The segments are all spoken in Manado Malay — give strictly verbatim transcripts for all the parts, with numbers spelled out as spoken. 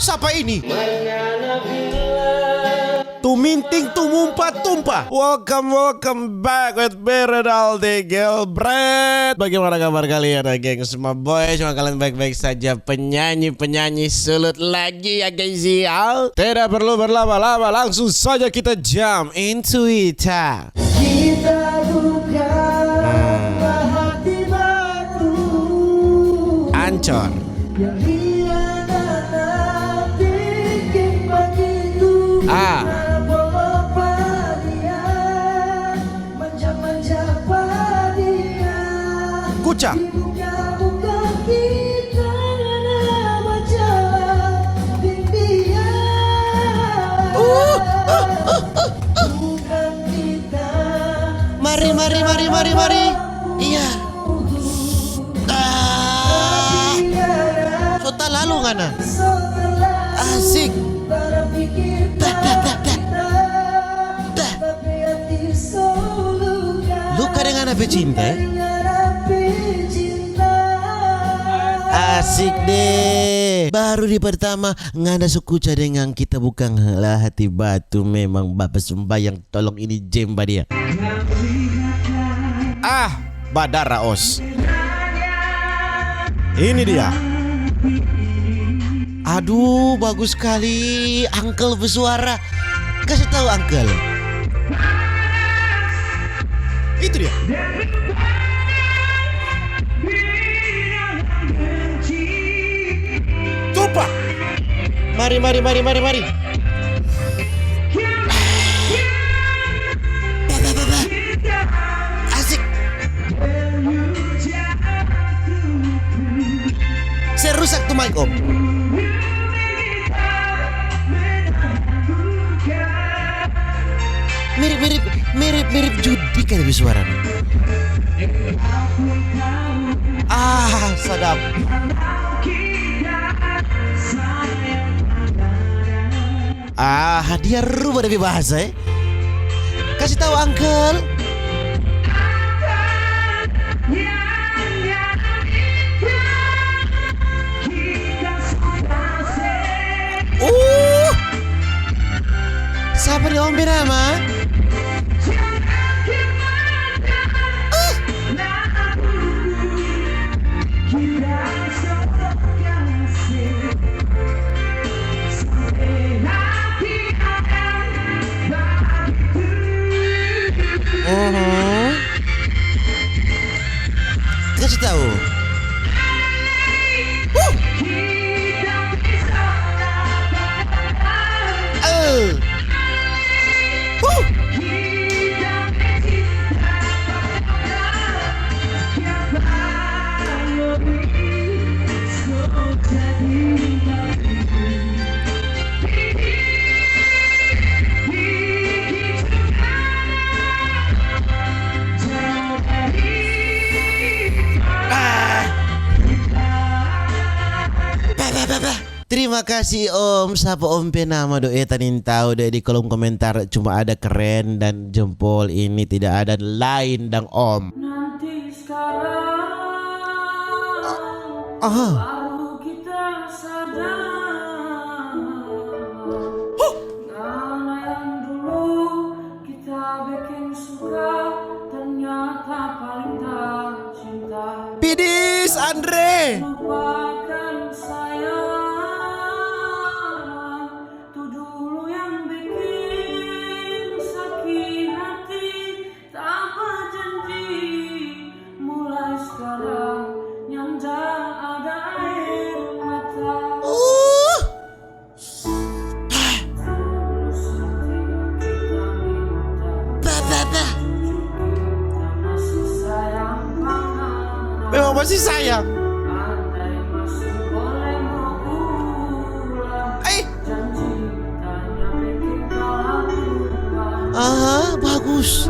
Sapa ini? Tuminting, tumumpa, tumpa. Welcome, welcome back with me, Renaldi Gilbert. Bagaimana kabar kalian, ya, gengs? My boy, semoga kalian baik-baik saja. Penyanyi-penyanyi sulut lagi, ya, guys, ya. Tidak perlu berlama-lama, langsung saja kita jump into it, ha. Kita buka hati batu. Ancor. Yang hianat bikin begitu. Ah. Manja-manja pa dia. Kuca. Dibuka-buka kita na bajalang deng dia. Uh, uh, uh, uh. Bukan kita. Mari, mari, mari, mari, mari. Iya. Ah. So talalu ngana. Asik. Dah, dah, dah, dah. Dah. Luka deng ngana pe cinta, eh? Asik deh. Baru di pertama, ngana so kuca deng kita bukan hela hati batu, memang bapa sumbayang, tolong ini jemba dia. Ah, badara os. Ini dia. Aduh, bagus skali Uncle bersuara. Kasih tahu, Uncle. Itu dia. Tupa. Mari, mari, mari, mari, mari. Bah, bah, bah, bah. Asik. Se rusak tu mic, Om. Mirip-mirip, mirip-mirip Judika deng suaranya. Ah, sadap. Ah, dia rubah dia pe bahasa, eh. Kasih tahu, Uncle. Uh. Sapa di Om pe nama? Uh. Mhm. Kasih tahu. Huh. Eh. Huh. Ah. Bah, bah, bah, bah. Terima kasih, Om. Sapa Om pe nama do? Eh, tanintau deh di kolom komentar. Cuma ada keren dan jempol. Ini tidak ada lain dang Om. Nanti sekarang. Aha. Baru kita sadar. Huh. Ngana yang dulu kita bikin suka, ternyata paling tak cinta. Pidis, Andre. Lupakan sayang, tu dulu yang bikin sakit hati. Tanpa janji, mulai sekarang nyanda ada air mata. Uh. Tulus hati kita minta. Bah, bah, bah. Jujur kita masih sayang pa ngana. Memang masih sayang. Andai masih boleh mo ulang. Eh. Aha, bagus.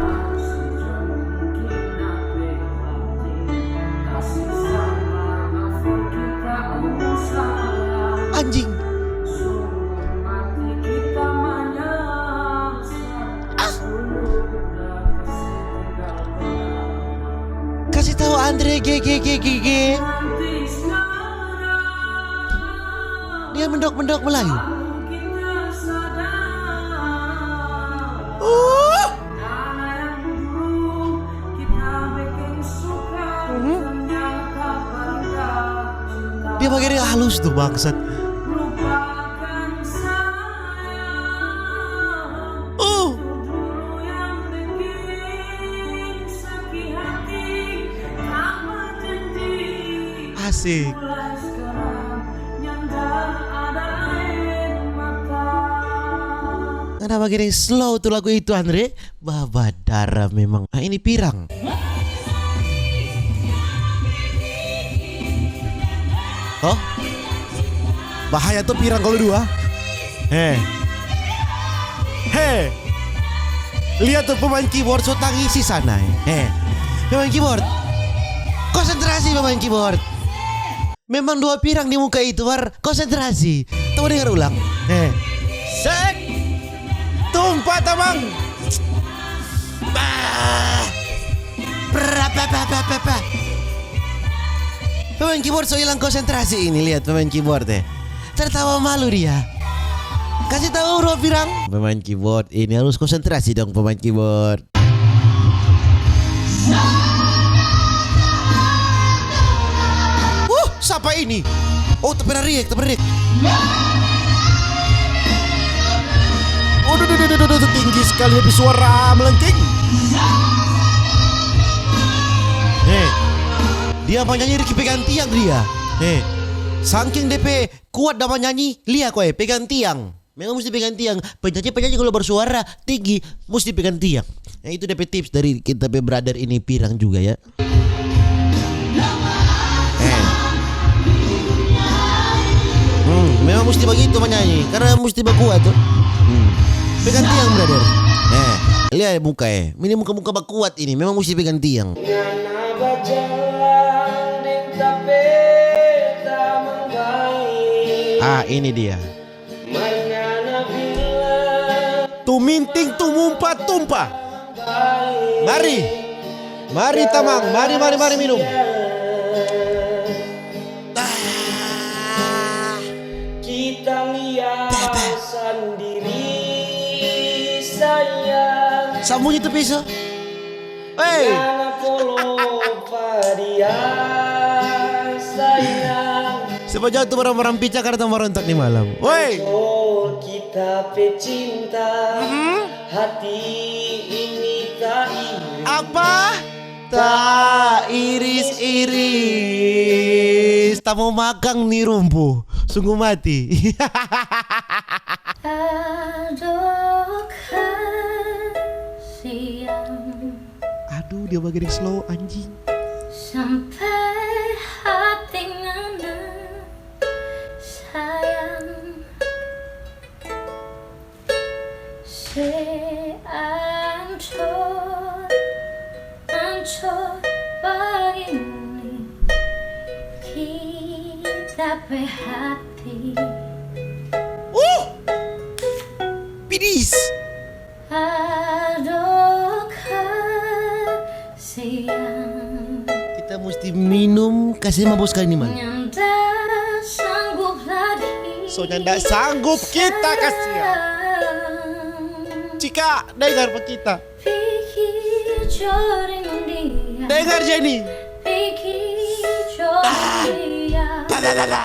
Anjing. Ah. Kasih tahu Andre, ge, ge, ge, ge, ge. Dia Mendok-mendok Melayu. Uh. Mhm. Dia bagian halus tuh, bangsat. Uh. Asik. Ngana bagini slow tu lagu itu, Andre. Babadara memang. Ah, ini pirang. Toh? Bahaya tuh pirang kalau dua. He. He. Lihat tuh pemain keyboard so tangisi sana, eh. He. Pemain keyboard. Konsentrasi pemain keyboard. Memang dua pirang di muka itu, mar konsentrasi. Coba dengar ulang. Eh. Sek. Tumpa, tamang. Bah. Pra, pa, pa, pa, pa, pa. Pemain keyboard so hilang konsentrasi ini, lihat pemain keyboard, eh. Tertawa malu dia. Kasih tahu dua pirang. Pemain keyboard ini harus konsentrasi dong, pemain keyboard. Uh, sapa ini? Oh, tapera riek, tapera riek. Waduh, duh, duh, duh, duh, duh, tinggi sekali dia pe suara melengking. He, dia manyanyi Ricky pegang tiang dia. He, sangking depe kuat da manyanyi, lia koe, pegang tiang. Memang musti pegang tiang. Penyanyi-penyanyi kalau bersuara tinggi, musti pegang tiang. Nah, itu depe tips dari kita pe brother ini, pirang juga ya. Eh. Hmm, memang musti bagitu manyanyi, karena musti bakuat tuh. Hmm. Pegang tiang, brother. Eh, lia muka, eh. Ini muka-muka bakuat ini, memang musti pegang tiang. Ngana bajalang deng tapeta manggai. Ah, ini dia. Mar ngana bilang. Tu minting, tu mumpa, tumpa. Mari. Mari, tamang. Mari, mari, mari minum. Ah. Kita lia sandiri, sayang. Sambunyi tu piso. Hei. Ngana kolo pa dia, sayang. Sapa ja tu barang-barang pica kareta marontak ni malam. Woi. Ancor kita pe cinta, mhm, hati ini tairis. Apa? Tairis-iris. Ta mo makang ni rumpu. Sungguh mati. Aduh, kasiang. Aduh, dia bagian slow, anjing. Sampe hati ngana, sayang, se ancor, ancor bagini kita pe hati. Uh! Pidis! Aduh, kasiang. Kita musti minum, kasi mabo skali ni, man. Nyanda sanggup lagi. So nyanda sanggup kita, kasiang. Sayang. Cika, dengar pa kita. Pigi jo deng dia. Dengar, Jenny. Pigi jo deng dia. Ah. Da, da, da, da.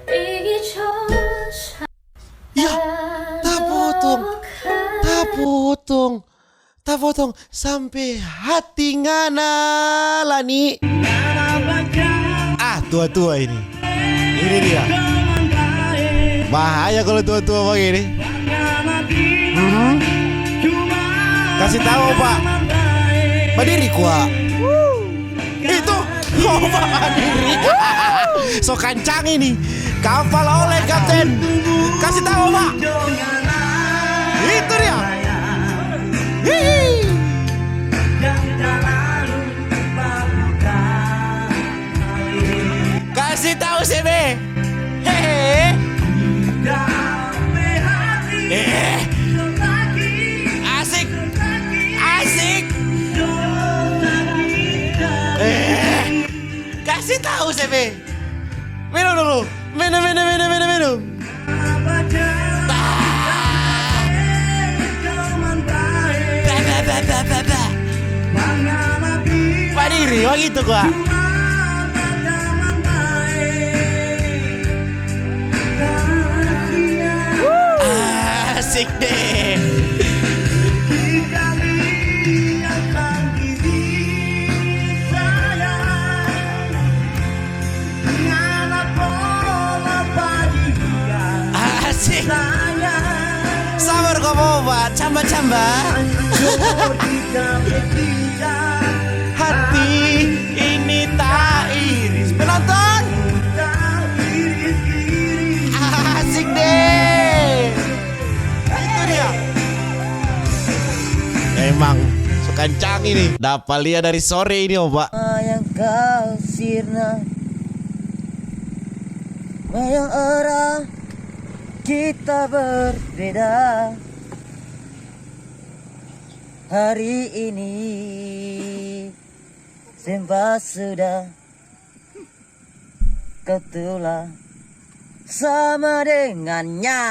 Pigi jo sa- Ya, tapotong, tapotong, tapotong sampe hati ngana, Lani. Ah, tua-tua ini. Ini dia. Bahaya kalau tua-tua begini. Mhm. Kasih tahu, Pak. Badiri, kwa. Itu. Oh, badiri. So kancang ini. Kapal oleng, Kapten. Kasih tahu, Pak. Itu dia. Hihi. Kasih tahu, C B. Hehe. Eh. Asik. Asik. Eh. Kasih tahu, C B. Minum dulu. Minum, minum, minum, minum, minum. Ini begitu gua. Asik deh. Asik. Sabar kau, Boba. Camba-camba. Hati ini tak iris. Penonton. Asik deh. Itu dia. Emang suka canggih nih. Dapat lihat dari sore ini, Oba. Yang kau sirna, yang orang kita berbeda. Hari ini sempat sudah kau tulah sama dengannya.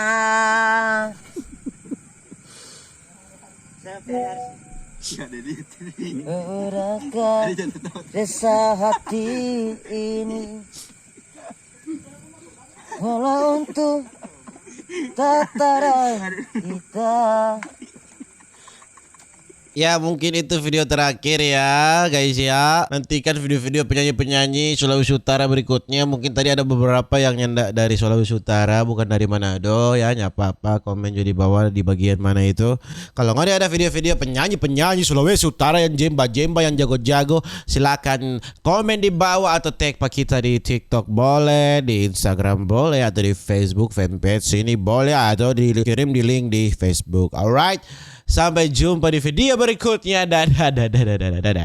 Siapa yang harus? Nggak ada dia. Beberapa resah hati ini. Walau untuk tataran kita. Ya, mungkin itu video terakhir ya, guys ya. Nantikan video-video penyanyi-penyanyi Sulawesi Utara berikutnya. Mungkin tadi ada beberapa yang nyanda dari Sulawesi Utara, bukan dari Manado ya. Nyapa apa, komen juga di bawah di bagian mana itu. Kalau nggak ada video-video penyanyi-penyanyi Sulawesi Utara yang jemba-jemba, yang jago-jago, silakan komen di bawah atau tag pa kita di TikTok boleh, di Instagram boleh, atau di Facebook fanpage sini boleh, atau dikirim di link di Facebook. Alright, sampai jumpa di video berikutnya. Dadah, dadah, dadah, dadah.